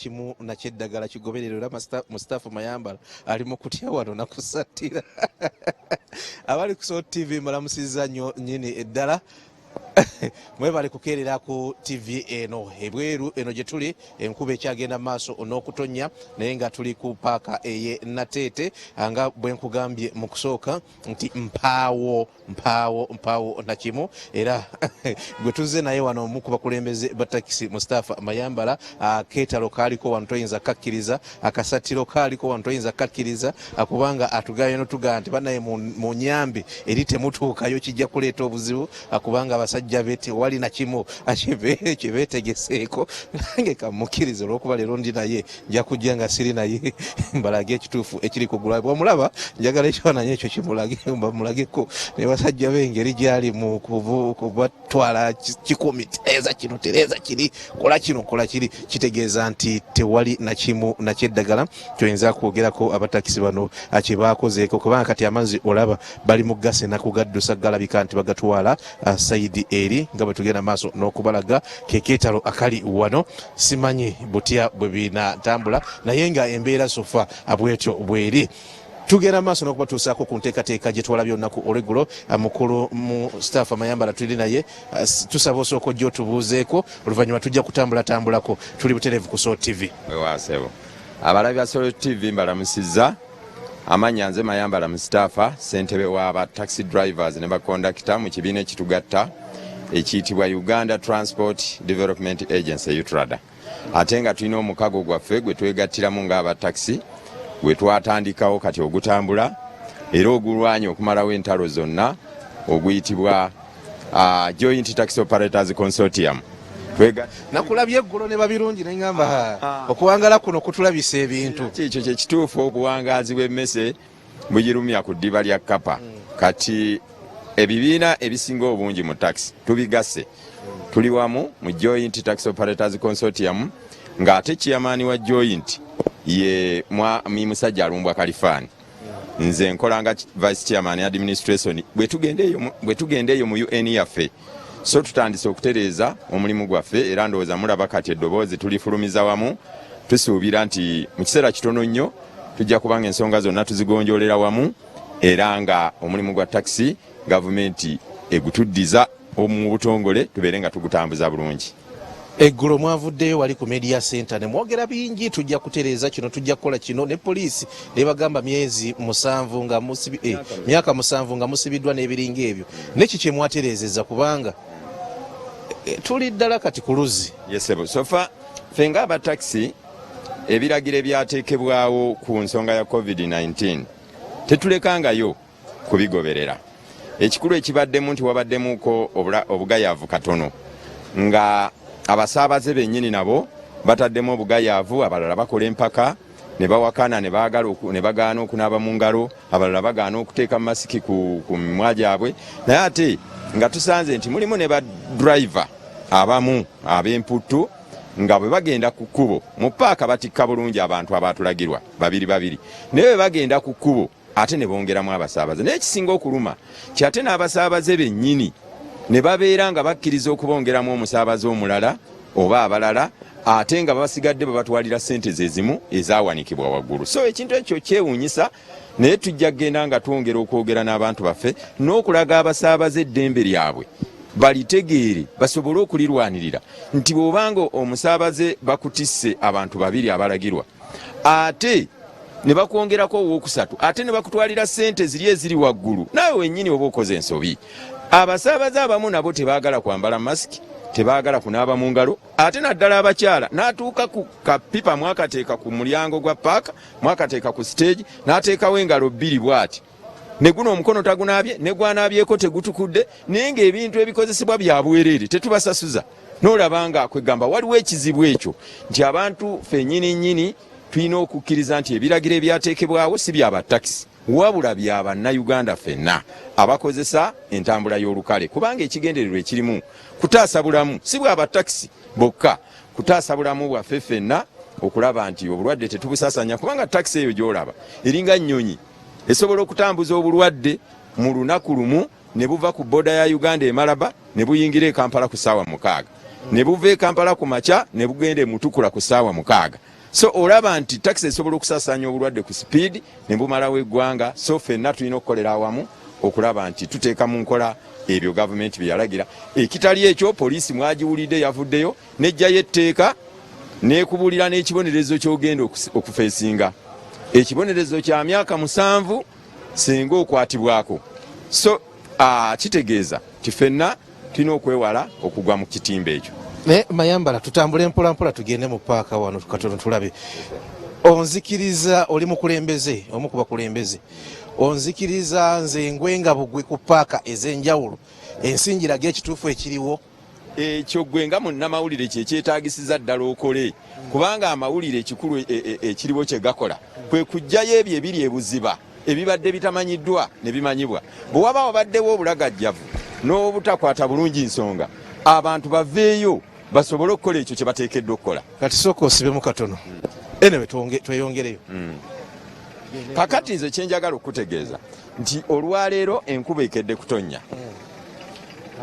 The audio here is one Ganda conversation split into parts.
Kimu nakyeddagala kigoberere era Mustafa Mayambala ali mu kutya wano nakusattira. Abali ku Salt TV mbalamusizza nnyo nnyini eddala. Mwebale kukeerera ku TV eno. Ebweru eno gye tuli enkuba ekyagenda mu maaso n'okutonnya, naye nga tuli ku paaka ey'e Nateete, nga bwe nkugambye mu kusooka nti mpaawo mpaawo mpaawo nakimu. Era gwe tuzze naye wano omu ku bakulembeze ba takisi, Mustafa Mayambala. Akeetalo kaaliko wano toyinza kakkiriza, akasattiro kaaliko wano toyinza kakkiriza, kubanga atugambye notugamba nti banaye mu nyambe eri temutuukayo, kijja kuleeta obuzibu, kubanga abasajja be tewali nakimu kyebeetegeseeko. Nange kamukkirize olwokuba leero ndi naye, nja kujja nga siri naye mbalage ekituufu ekiri ku gula. Bwomulaba njagala ekifaananyi ekyo kimulage, bamulageko ne basajja be engeri gyali mu kubatwala kikumi, tereeza kino, tereeza kiri, kola kino, kola kiri. Kitegeeza nti tewali nakimu nakyeddagala kyoyinza kwogerako abatakisi bano kyebakozeeko, kubanga kati amazzi olaba bali mu gasena kugaddusa, galabika nti bagatwala side eri. Nga bwe tugenda maaso n'okubalaga kekeetalo akali wano, simanyi butya bwe binatambula, naye nga embeera so far bwetyo bweri. Tugenda maaso n'okubatuusaako ku nteekateeka gye twalabye olunaku olweggulo. Mukulu Mustafa Mayambala tuli naye, tusaba osooka ojja otubuuzeeko, oluvannyuma tujja kutambulatambulako. Tuli butereevu ku Salt TV. Wewaasebo, abalabi ba Salt TV mbalamusizza. Amannya nze Mayambala Mustafa, ssentebe w'aba taxi drivers ne bakondakita mu kibiina ekitugatta ekiyitibwa Uganda Transport Development Agency, UTRADA. Ate nga tulina omukago gwaffe gwe twegattiramu ng'aba taxi gwe twatandikawo kati ogutambula era ogulwanya okumalawo entalo zonna, oguyitibwa Joint Taxi Operators Consortium. Nakulabye eggulo ne babirungi neŋamba okuwangala kuno kutulabisa ebintu. Ekyo kyekituufu, obuwangaazi bw'emmese bugirumya ku ddiba lya kkapa. Kati ebibiina ebisinga obungi mu taxi tubigasse, tuli wamu mu Joint Taxi Operators Consortium, ng'ate chairman wa joint ye mwami musajja Alumbwa Kalifaani. Nze nkola nga vice chairman administration. Bwe tugenda eyo mu UN yaffe, so tutandise okutereeza omulimu gwaffe, era ndowooza mulaba kati eddoboozi tulifulumiza wamu. Tusuubira nti mu kiseera kitono nnyo tujja kubanga ensonga zonna tuzigonjolera wamu, era nga omulimu gwa takisi gavumenti egutuddiza mu butongole, tubeere nga tugutambuza bulungi. Eggulo mwavuddeyo wali ku media center ne mwogera bingi, tujja kutereeza kino, tujja kukola kino, ne poliisi nebagamba myezi 7 nga myaka 7 nga musibiddwa n'ebiringa ebyo. Neki kye mwatereezezza, kubanga tuli ddala kati ku luzzi? Yes ssebo, so far ffe ng'abatakisi ebiragiro ebyateekebwawo ku nsonga ya COVID-19 tetulekangayo kubigoberera. Ekikulu ekibaddemu nti wabaddemuko obugayaavu katono, nga abasaabaze bennyini nabo bataddemu obugayaavu. Abalala bakola empaka ne bawakana ne baagala ne bagaana okunaaba mu ngalo, abalala bagaana okuteeka masiki ku mimwa gyabwe. Naye ate nga tusanze nti mulimu ne ba driver abamu ab'emputtu, nga bwe bagenda ku kkubo mu paaka batikka bulungi abantu abatulagirwa babiri babiri, naye bwe bagenda ku kkubo ate ne bongeramu abasaabaze. Naye ekisinga okuluma kyate n'abasaabaze bennyini ne babeera nga bakkiriza okubongeramu omusaabaze omulala oba abalala, ate nga basigadde babatwalira ssente ze zimu ezawanikibwa waggulu. So ekintu ekyo kyewuunyisa, naye tujja kugenda nga twongera okwogera n'abantu baffe n'okulaga abasaabaze eddembe lyabwe balitegeere, basobole okulirwanirira, nti bw'obanga omusaabaze bakutisse abantu babiri abalagirwa, ate ne bakwongerako owokusatu, ate ne bakutwalira ssente ziri eziri waggulu, naawe wennyini oba okoze ensobi. Abasaabaze abamu nabo tebaagala kwambala masiki, tebaagala kunaaba mu ngalo, ate naddala abakyala, n'atuuka ku kapipa mwakateeka ku mulyango gwa paaka, mwakateeka ku stage, n'ateekawo engalo bbiri bw'ati, ne guno omukono tagunaabye, ne gwanaabyeko tegutukudde, naye ng'ebintu ebikozesebwa bya bwereere, tetubasasuza. N'olaba nga kwegamba waliwo ekizibu ekyo nti abantu ffennyini nnyini tulina okukkiriza nti ebiragiro ebyateekebwawo si bya batakisi, wabula bya bannayuganda ffenna abakozesa entambula y'olukale, kubanga ekigendererwa ekirimu kutaasa bulamu, si bwa batakisi bokka, kutaasa bulamu bwaffe ffenna, okulaba nti obulwadde tetubusaasanya, kubanga takisi eyo gy'olaba eringa nnyonyi, esobola okutambuza obulwadde mu lunaku lumu ne buva ku border ya Uganda e Malaba ne buyingira e Kampala ku ssaawa 6. Ne buva e Kampala ku makya ne bugenda e Mutukula ku ssaawa 6. So olaba nti takisi esobola okusaasaanya obulwadde ku sipiidi ne bumalawo eggwanga. So ffenna tulina okukolera awamu okulaba nti tuteeka mu nkola ebyo gavumenti bye yalagira. Ekitali ekyo, poliisi mwagiwulidde yavuddeyo n'eggyayo etteeka n'ekubuulira n'ekibonerezo ky'ogenda okufeesinga. Ekibonerezo kya myaka 7 singa okwatibwako. So kitegeeza nti ffenna tulina okwewala okugwa mu kitimba ekyo. Naye Mayambala, tutambule mpolampola tugende mu paaka wano katono tulabe. Onzikiriza oli mukulembeze, omu ku bakulembeze, onzikiriza nze ngwe nga bugwi ku paaka ez'enjawulo, ensi ngirage ekituufu ekiriwo? Ekyo gwe nga munnamawulire kyekyetaagisiza ddala okole, kubanga amawulire ekikulu ekiriwo kye gakola kwe kuggyayo ebyo ebiri ebuziba ebibadde bitamanyiddwa ne bimanyibwa. Bwe waba wabaddewo obulagajjavu n'obutakwata bulungi nsonga, abantu baveeyo basobole okukola ekyo kye bateekeddwa okukola. Kati sooka osibemu katono, anyway tweyongereyo. Kakati nze kyenjagala okukutegeeza nti olwaleero enkuba ekedde kutonnya.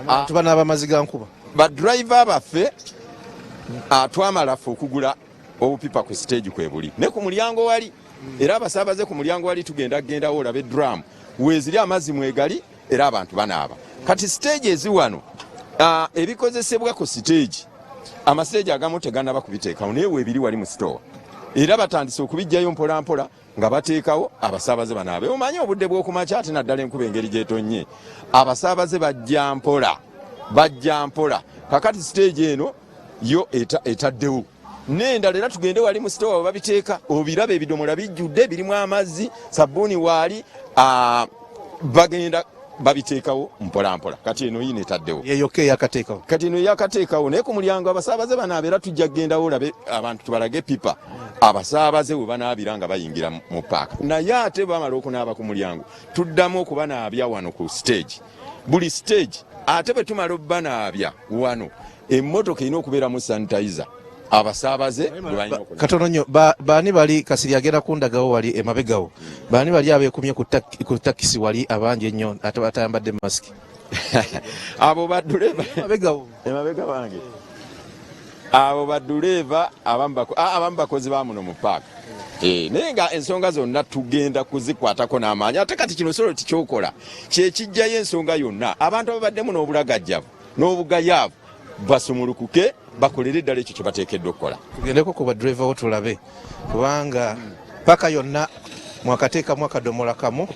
Abantu banaaba amazzi ga nkuba. Badriver baffe twamala ffe okugula obupipa ku stage kwe buli ne ku mulyango wali, era abasaabaze ku mulyango wali tugenda kugendawo olabe drum weeziri, amazzi mwegali, era abantu banaaba. Kati stage ezi wano, ebikozesebwa ku stage, amasiteegi agamu teganaba kubiteekawo, naye weebiri wali mu store, era batandise okubijjayo mpola mpola nga bateekawo abasaabaze banaabe. Omanyi obudde bw'okumakya, ate naddala enkuba engeri gyetonnye, abasaabaze bajja mpola, bajja mpola. Kakati siteegi eno yo etaddewo n'endala, era tugende wali mu sitowa we babiteeka obiraba, ebidomola bijjudde, birimu amazzi, sabbuuni waali, bagenda babiteekawo mpola mpola. Kati eno yino etaddewo yeyokka eyakateekawo. Kati eno eyakateekawo, naye ku mulyango abasaabaze banaaba, era tujja kugendawo olabe abantu, tubalage pipa abasaabaze we banaabira nga bayingira mu paaka. Naye ate bamala okunaaba ku mulyango, tuddamu okubanaabya wano ku stage, buli stage. Ate bwe tumala obbanaabya wano, emmotoka erina okubeeramu sanitizer abasaabaze bwe balina okunaaba. Katono nnyo, baani bali Kasiri agenda kundagawo wali emabegawo, baani bali abeekumye ku takisi wali abangi ennyo ate batayambadde masiki? Abo baduleva. Emabegawo. Emabega wange abo baduleeva, abamu bakozi ba muno mu paaka. Naye nga ensonga zonna tugenda kuzikwatako n'amaanyi. Ate kati kino solo tikyokola kyekijjayo ensonga yonna, abantu ababaddemu n'obulagajjavu n'obugayaavu basumulukuke, bakolere ddala ekyo kye bateekeddwa okukola. Tugendeko ku badriver wo tulabe, kubanga paka yonna mwakateekamu akadomola kamu,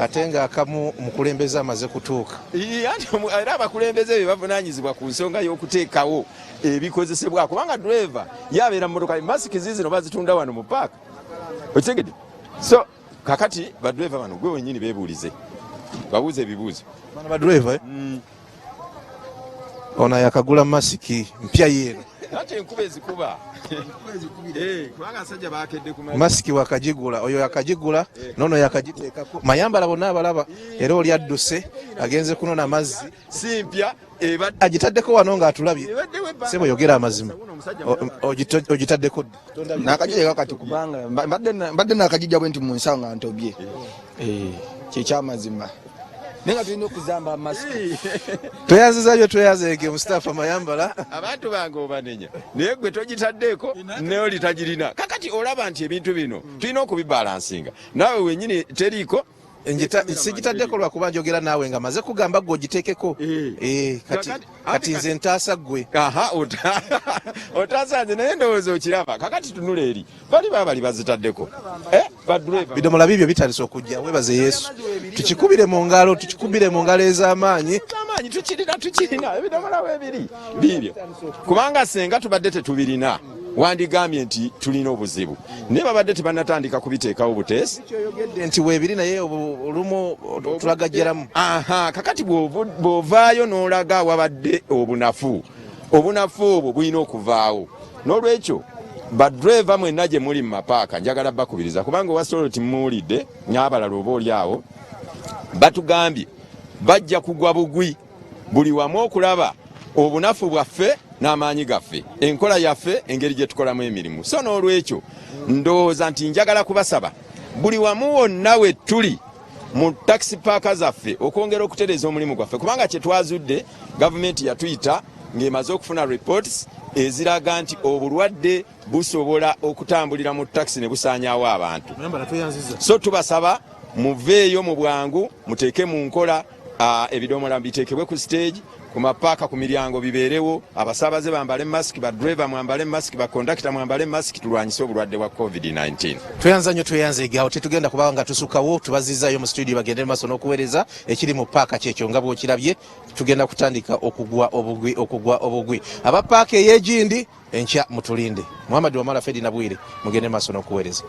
ate ng'akamu mukulembeze amaze kutuuka. Anti era abakulembeze be bavunaanyizibwa ku nsonga y'okuteekawo ebikozesebwa, kubanga driver yabeera mu motoka. Masiki zizino bazitunda wano mu paaka, okitegedde? So kakati badriver bano gwe wenyini beebuulize, babuuze ebibuuzo. Bano badriver, eh? Ono yakagula masiki mpya yeeno. Ate enkuba ezikuba, kubanga abasajja bakedde ku masiki wakagigula, oyo yakagigula, nono yakagiteekako. Mayambala bonna abalaba, era oli adduse agenze kunona mazzi. Si mpya. Agitaddeko wano ng'atulabye. Sebo, yogera amazima, ogitaddeko ddi? Nakagiteeka kati, kubanga mbadde nakagijja bwe nti mu nsawo nga ntobye. Kyekyamazima, naye nga tulina okuzamba masiki. Tweyanziza byo, tweyanzeege Mustapha Mayambala. Abantu bange obanenya, naye gwe togitaddeeko naye oli tagirina. Kakati olaba nti ebintu bino tulina okubibalansinga, naawe wenyini teriiko. Sigitaddeko lwakuba njogera naawe nga maze kugamba gwe ogiteekeko. Kati nze ntaasa ggwe. Aha, otaasa nze, naye ndowooza okiraba. Kakati tunula eri bali babali bazitaddeko, badriver. Bidomola bibyo bitandise okujja, webaze Yesu. Tukikubire mu ngalo, tukikubire mu ngalo ez'amaanyi. Amaanyi tukirina, tukirina ebidomola webiri biibyo, kubanga senga tubadde tetubirina wandigambye nti tulina obuzibu, naye babadde tebanatandika kubiteekawo buteesi. Kyoyogedde nti weebiri, naye olumu tulagajjeramu. Aha, kakati bw'ovaayo n'olaga awabadde obunafu, obunafu obwo bulina okuvaawo. N'olwekyo badriver mwenna gye muli mu mapaaka, njagala bakubiriza, kubanga owa Solo timuwulidde n'abalala oba oli awo batugambye bajja kugwa bugwi buli wamu okulaba obunafu bwaffe n'amaanyi gaffe, enkola yaffe, engeri gye tukolamu emirimu. So n'olwekyo ndowooza nti njagala kubasaba buli wamu wonna we tuli mu taxi paaka zaffe okwongera okutereeza omulimu gwaffe, kubanga kye twazudde, gavumenti yatuyita ng'emaze okufuna reports eziraga nti obulwadde busobola okutambulira mu takisi ne busaanyaawo abantu. So tubasaba muveeyo mu bwangu, muteeke mu nkola ebidomola biteekebwe ku stage, ku mapaaka, ku miryango bibeerewo, abasaabaze bambale masiki, badriver mwambale masiki, bakondakita mwambale masiki, tulwanyise obulwadde bwa COVID-19. Tweyanza nnyo, tweyanza egawo. Tetugenda kubanga nga tusukawo, tubazizayo mu studio bagende maaso n'okuweereza. Ekiri mu paaka kyekyo nga bwokirabye. Tugenda kutandika okugwa obugwi, okugwa obugwi. Aba paaka ey'egindi enkya mutulinde. Muhammad Wamala, Fedi Nabwire, mugende maaso n'okuweereza.